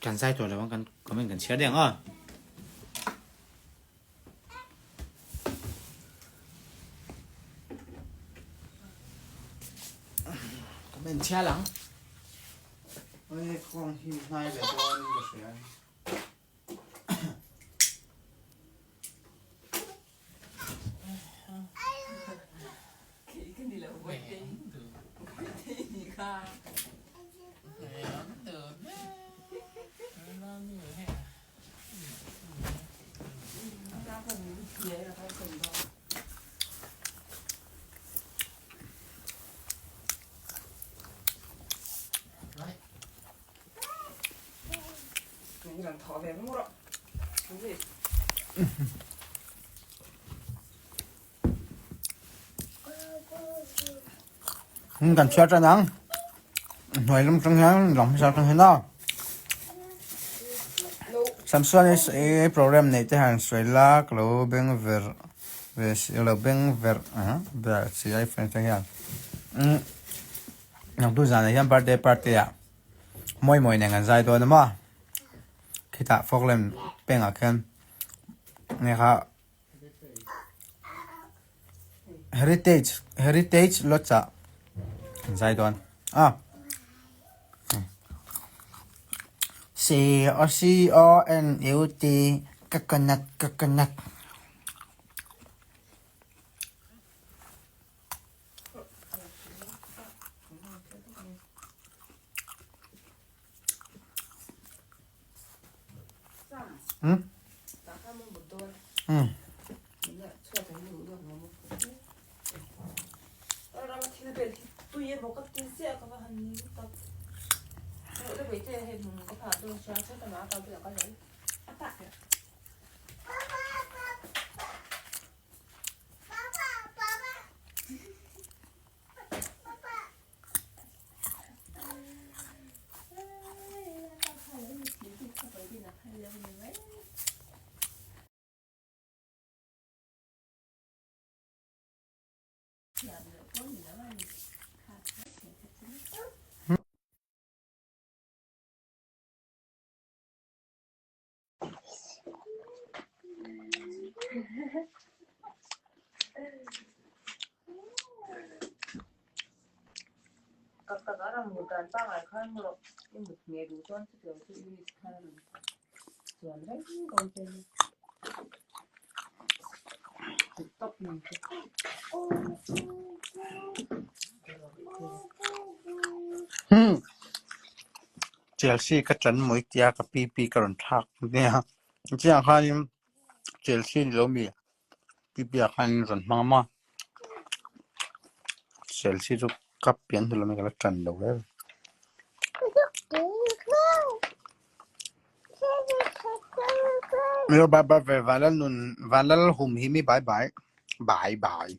Kan zai tawh lo ang kan comment kan chhiar daih ang aw. Comment chhiar ang. Oi khawng hi hnai leh dawn in ka hria. Kan chhiar tan ang hnuai lam tang hian lang hmasa tang hian a Samsung hi program neih te han sawi la ka lo beng ver ve si lo beng ver ver si a iphone te hian nangtu zanah hian birthday party ah mawi mawi nen kan zai dawn a maw khitah falkland pengah khian nge kha heritage heritage lodge ah kan zai dawn a C O C O N U T coconut coconut. Hmm? Hmm. Chelsea ka tan mui tia ka pi pi ka rawn thlak nia chiang khanin Chelsea ni lo mi pi pi ah khanin rawn hmang a maw Chelsea chu cup pian hnu lam hi ka la tan lo hle. Bye bye ve vanlal nun vanlal hum hi mi bye bye bye bye.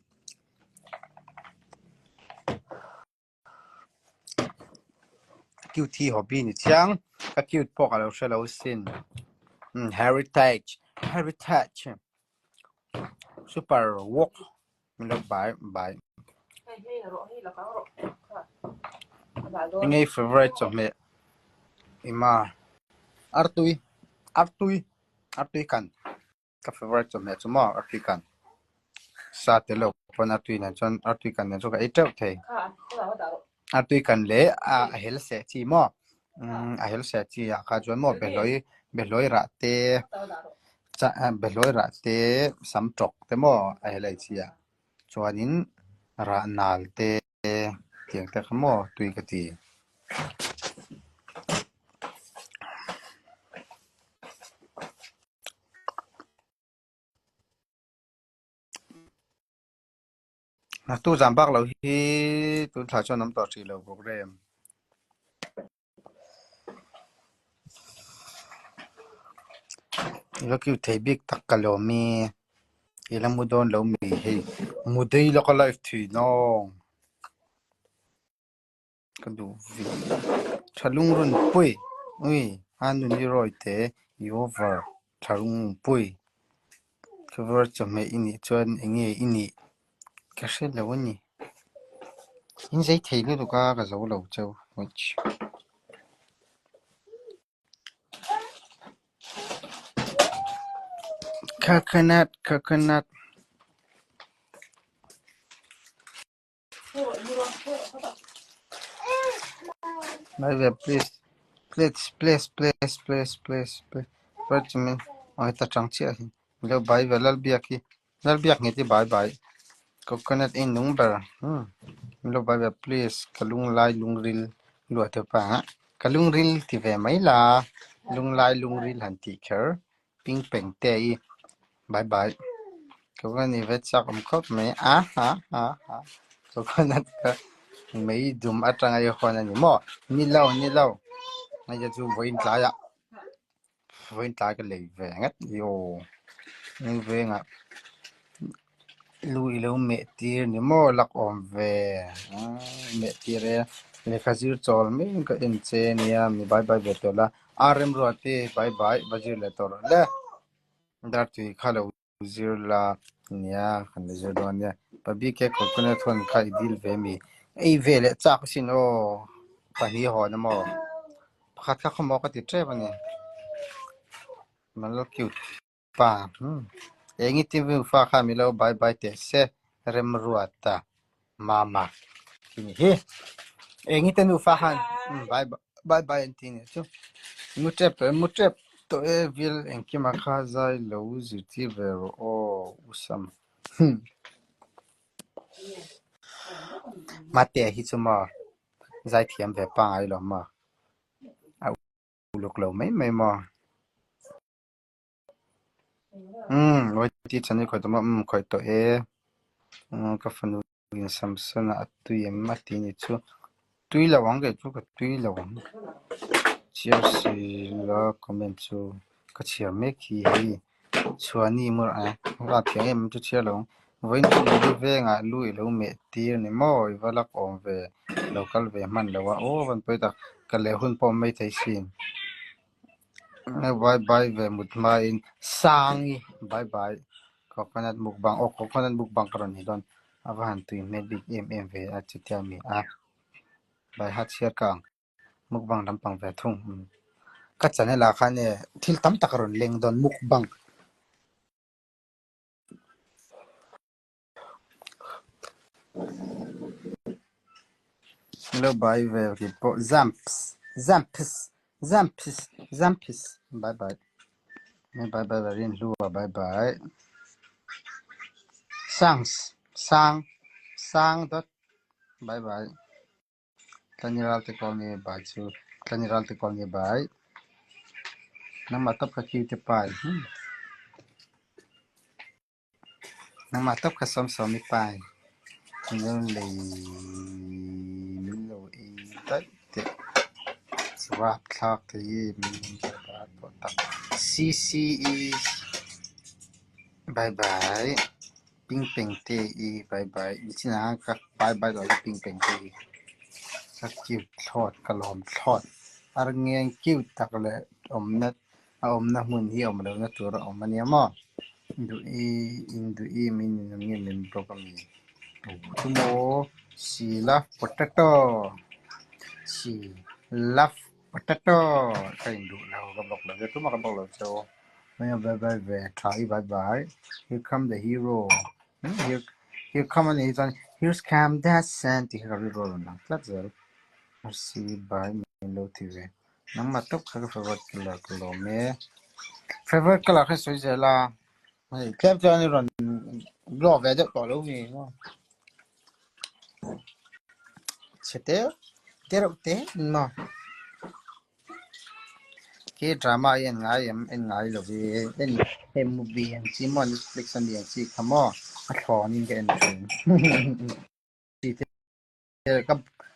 Cute hi hobby ni chiang ka cute pawh ka lo hre lo sin heritage heritage super walk min lo bye bye enge i favourite chawhmeh ima artui artui artui kan. Ka favourite chawhmeh chu maw artui kan sa tel lo pawn artui nen chuan artui kan nen chu ka ei teuh thei. Artui kan leh a hel seh chi maw umm a hel seh chi ah kha chuan maw behlawi behlawi rah te behlawi rah te sam tawk te maw a hel ei chi ah chuanin rah nal te tiang te kha maw tui ka ti. Tu zan bak lo hi tun thla chuan awm tawh hrih lo program. I va cute thei bik tak ka lawm i, i la mu dawn lo mi hei mu dei lawk a live thui nawng. Ka duh ve. Tha lungrun pui. Ui, a nun i rawi te i over. Tha lungrun pui. Cover chawhmeh i nih chuan eng nge i nih ka hre lo a ni. In zei thei lutuk a ka zo lo cheu. Which. Coconut, coconut. Bai ve please. Please, please, please, please, please, please. Wait a minute. Oi ta chang chiah hi. Lo bai ve lal biak hi. Lal biak nge ti bai bai. Coconut in nung ber. Hmm. Lo bai ve please. Ka lung lai lungril lua te pa. Ka lungril ti ve mai la. Lunglai lungril han ti kher. Ping peng te i. Bye bye. Coconut i ve chak awm khawp mai. A ha ha ha. Coconut kha mei dum atanga i hawn a ni maw? Ni lo, ni lo. Hei te chu vawiin tlaiah vawiin tlai ka lei ve ngat i aw. Ni vengah lu i lo meh tir ni maw lak awm ve. Meh tir e. Lehkha zir chawl mai ka en che nia mi bye bye ve tawh la. A remruati bye bye va zir leh tawh rawh le. Dartui kha lo zir la nia kan la zir dawn nia. Pabike coconut hawn kha i dil ve mi. Ei ve leh chak asin aw pahnih hawn amaw. Pakhat kha khawmaw ka ti tep a ni. Malo cute pa. Eng i TV fa kha mi lo bye bye teh se Remruata mama ti ni hi. Eng i te nufa khan bye bye bye an ti nih chu. Mu tep tawh e mu tep tawh e vil engkima kha zai lo zirtir ve rawh aw u Sam. Mate hi chu maw zai thiam ve pangai lo maw a uluk lo mai mai maw. Umm YT channel khawih tawh maw umm khawih tawh e umm ka fanu in Samson a tui em a ti ni chu tui lo ang kei chu ka tui lo ang chhiar si la comment chu ka chhiar mek hi hei chhuani mur a a thiang em chu chhiar lo ang vawiin chu i vengah lu i lo meh tir ni maw i va lak awm ve lo kal ve hman lo a aw van pawi tak ka leh hun pawh mai thei sin. Bye bye ve mut hmain Sangi bye bye coconut mukbang aw coconut mukbang ka rawn ni dawn a va han tui hmel bik em em ve a chutia mi a bai hat chhiar ka ang mukbang lampang ve thung ka channel ah khan e thil tam tak a rawn leng dawn mukbang. Lo bai ve ri pawh Zamps Zamps Zamps Zamps bye bye bye bye ve rin hlu a bye bye Sangs sang sang dot bye bye Tlaniral te kawl nge bai chu Tlaniral te kawl nge bai nangmah tawp kha cute pai Nangmah tawp kha sawmsawm i pai. Min lo lei min lo ei daih teh. Rapthlak thei i min lo bar pawh tak. CCE bye bye. Ping peng te i bye bye. Nichinah khan ka bye bye loh la ping peng te i. Ka cute thlawt ka lawm thlawt. A rengeng cute tak leh awmna A awmna hmun hi awm lohna tur a awm a nia maw? Duh i in duh i min in awm nge min block a mi? Chu maw? She love potato She love potato Ka in duh lo ka block lo che tumah ka block lo che aw. Mai bye bye ve tha i bye bye Here come the hero Here here come a nih hi chuan Here's come the sun tih kha ka rilru a rawn lang tlat zel. Rc bye min lo ti ve. Nangmah tawp kha ka favorite colour ka lawm e. Favorite colour kha sawi zel a. Hei tlem chuan i rawn blow ve deuh tawh lo mi maw. Chhe te te reuh te maw. Khi drama hi en ngai em en ngai lo ve en hei movie ang chi maw Netflix ami ang chi kha maw a thlawn in ka en thin. Ka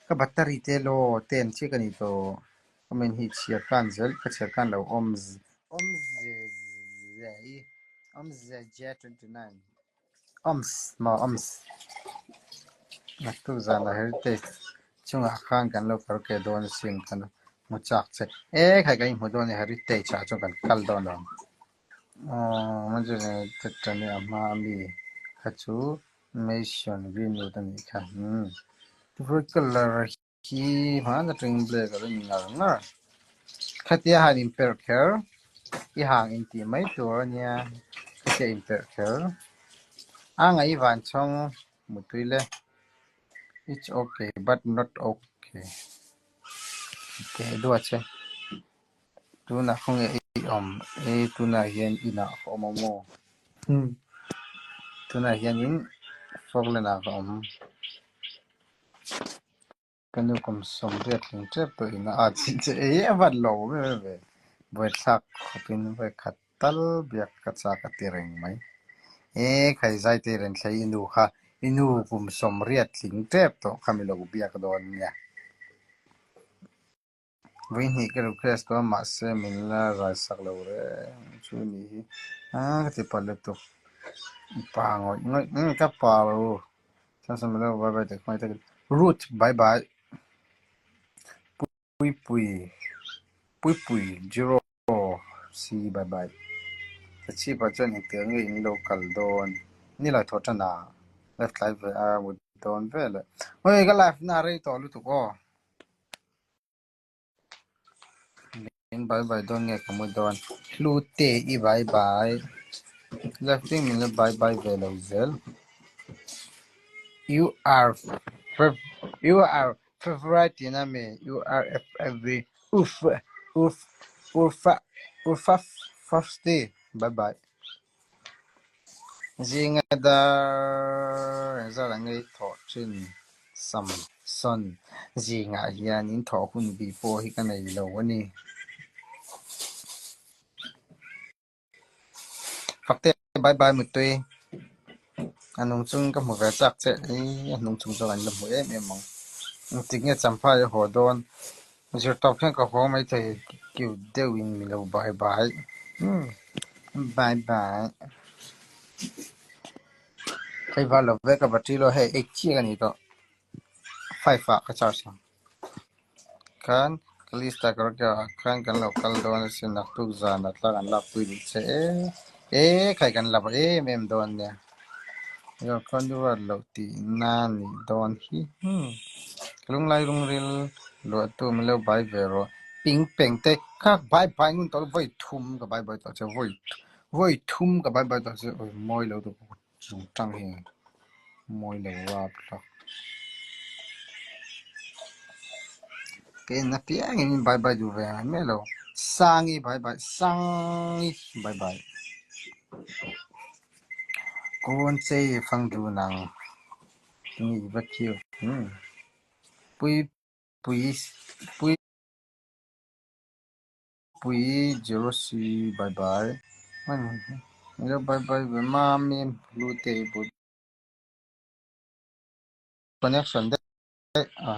ka battery te law ten chiah ka ni tawh comment hi chhiar khan zel ka chhiar khan lo awm awm ze ze i awm ze j 29 awms maw awms naktuk zan a heritage chungah khan kan lo karaoke dawn asin kan hmu chak che e khai kan inhmu dawn a ni heritage ah chuan kan kal dawn lo aw a hma ami kha chu Mason Greenwood a nih kha umm fruit colour hi hman atangin black a lo ni ngar ngar khatia han in perh kher i hang in tih mai tur a nia. Ke inperh kher. A ngaih van chhawng mutui le. It's okay but not okay. Teh duah che. Tunah khawnge i awm? E tunah hian inah ka awm a maw? Tunah hianin Falkland ah ka awm. Ka nu kum 80 tling tep tawh in a at chih che ei a vat lo em em ve. Buaithlak khawpin vawikhat tal biak ka chak a ti reng mai. E khai zai te ren thlei i nu kha i nu kum 80 tling tep tawh kha mi lo biak dawn nia. Vawihnih ka request tawh a mahse min la raisak lo reng chu ni hi a ka ti palh lutuk. I pa ngawih ngawih umm ka pa lo Samsung lo bye bye tak mai tak Ruth bye bye Puipui Puipui Jiro si bye bye Ka chhip ah chuan engtiang nge in lo kal dawn ni lai thaw tan a live tlai ve a mut dawn vel e Oi ka live na rei tawh lutuk aw. Min bye bye dawn nge ka mu dawn. Hlute i bye bye. Left wing min la bye bye ve lo zel. You are you are favorite tihna mi U R F F V Uf Uf Urfa Urfa Fafsti bye bye. Zinga dar engzat ang ngei thawh thin sam sawn zingah hianin thawh hun bih pawh hi ka nei lo a ni. Fakte bye bye Muttui, a nung chung ka hmu ve chak che i a hnung chung chuan an la hmu em em ang. Engtik nge Champhai a haw dawn? Zirtawp hian ka haw mai thei cute deuhin mi lo bye bye. Bye bye. Hei va lo ve ka battery lo hei eight chiah ka ni tawh. Five ah ka charge ang. Khan ka list ah ka ah khan kan lo kal dawn asin naktuk zan ah thla kan lak pui duh che e. E khai kan la em em dawn nia. Your conduat loh tihna nih dawn hi. Ka lunglai lungril luahtu min lo bai ve rawh. Ping peng te kha bai bai ngun tawh lo vawi thum ka bai bai tawh che vawi vawi thum ka bai bai tawh che awi mawi lo tu zung tang hi mawi lo rap hlak. Ka en apiangin min bai bai duh ve ngai miah lo. Sangi bai bai Sangi bai bai. Kawn chei fang duh nang ni i va thiu. Pui pui pui pui Jerosi bye bye. Hello bye bye ve mami hlute i put connection daih a.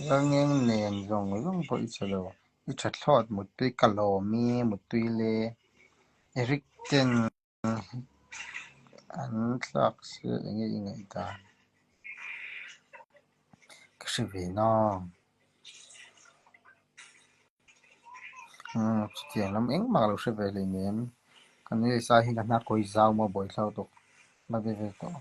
Rangeng nen zawng zawng pawh i chhe lo. I tha thlawt muttui ka lawm i muttui le. Eric ten an thlak se enge i ngaih dan? Ka hre ve nang. Chutiang lam engmah ka lo hre ve hleinem. Kan nui sa hi ka hna kawi zau maw buai thlau tawh. Bye bye ve tawh.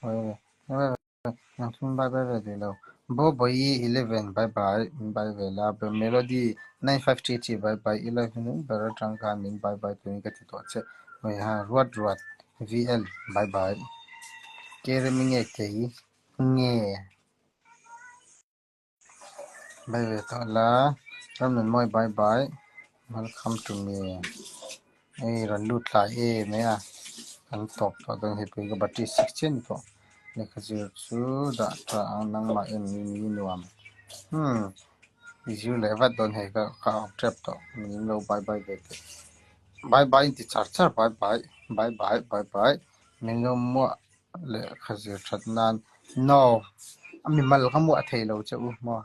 Bye bye. Nang chu min bye bye ve duh lo. Boboyi 11 bye bye min bye ve la. Melody 9533 bye bye i life nung ber atang khan min bye bye turin ka ti tawh che. Hmeiha ruat ruat VL bye bye. Keremi nge kei nge. Bye ve tawh la. Ramnunmawi bye bye. Welcome to me. Hei rawn lut tlai em mai a. Kan tawp tawh dawn hei pui ka battery sik chiah ni tawh. Lehkha zir chu dah tha ang nangmah en mi mi nuam. Hmm. I zir leh vat dawn hei ka ka awk tep tawh. Min lo bye bye ve teh. Bye bye in ti char char bye bye. Bye bye bye bye. Min lo muah lehkha zir that nan no a mimal kha muah thei lo che u maw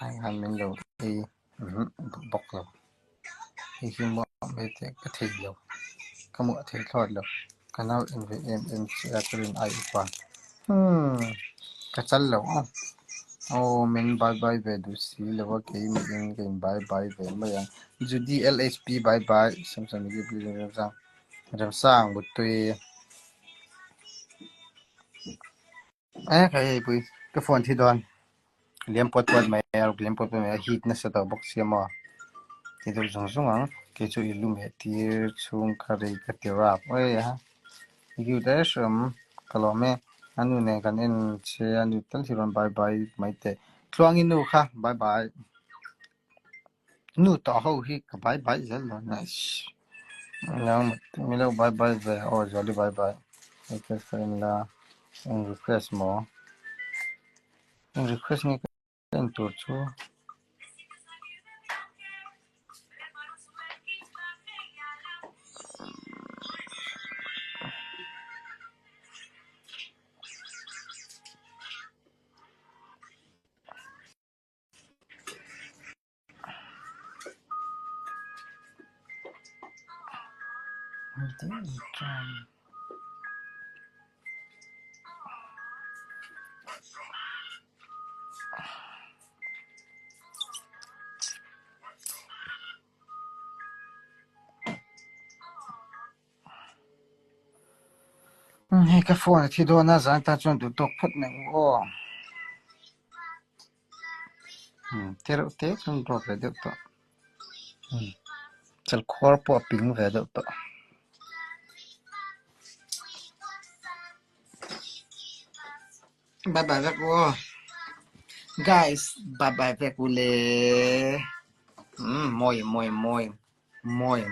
ai han min lo ei duh bawk lo hei hi muah mai teh ka thei lo ka muah thei thlawt lo ka nau en ve em em che a ka rin ai upa hmm ka chal lo aw aw min bye bye ve duh si lo a keimah in ka in bye bye ve mai ang Judy LHP bye bye Samsung Remsang Remsang Muttui. Eh khai hei pui ka phone thi dawn liam puat puat mai a liam puat puat mai a heat nasa tawh bawk sia maw ti deuh zung zung ang. Kei chu i lu meh tir chhung ka rei ka ti rap oi a. I cute e hrim ka lawm e. A nu nen kan en che a nu tal hi rawn bye bye mai teh. Tluangi nu kha bye bye. Nu tawh ho hi ka bye bye zel lo nice. Milo bye bye ve aw Zuali bye bye. Request ka en la eng request maw? Eng request nge ka en tur chu? Hei ka phone a thi dawn a zan tan chuan duh tawk phawt mai u aw. Te reuh te chuan drop ve deuh tawh. Chalkhuar pawh a ping ve deuh tawh. Bye bye vek u aw. Guys bye bye vek u le. Mawi mawi mawi mawi.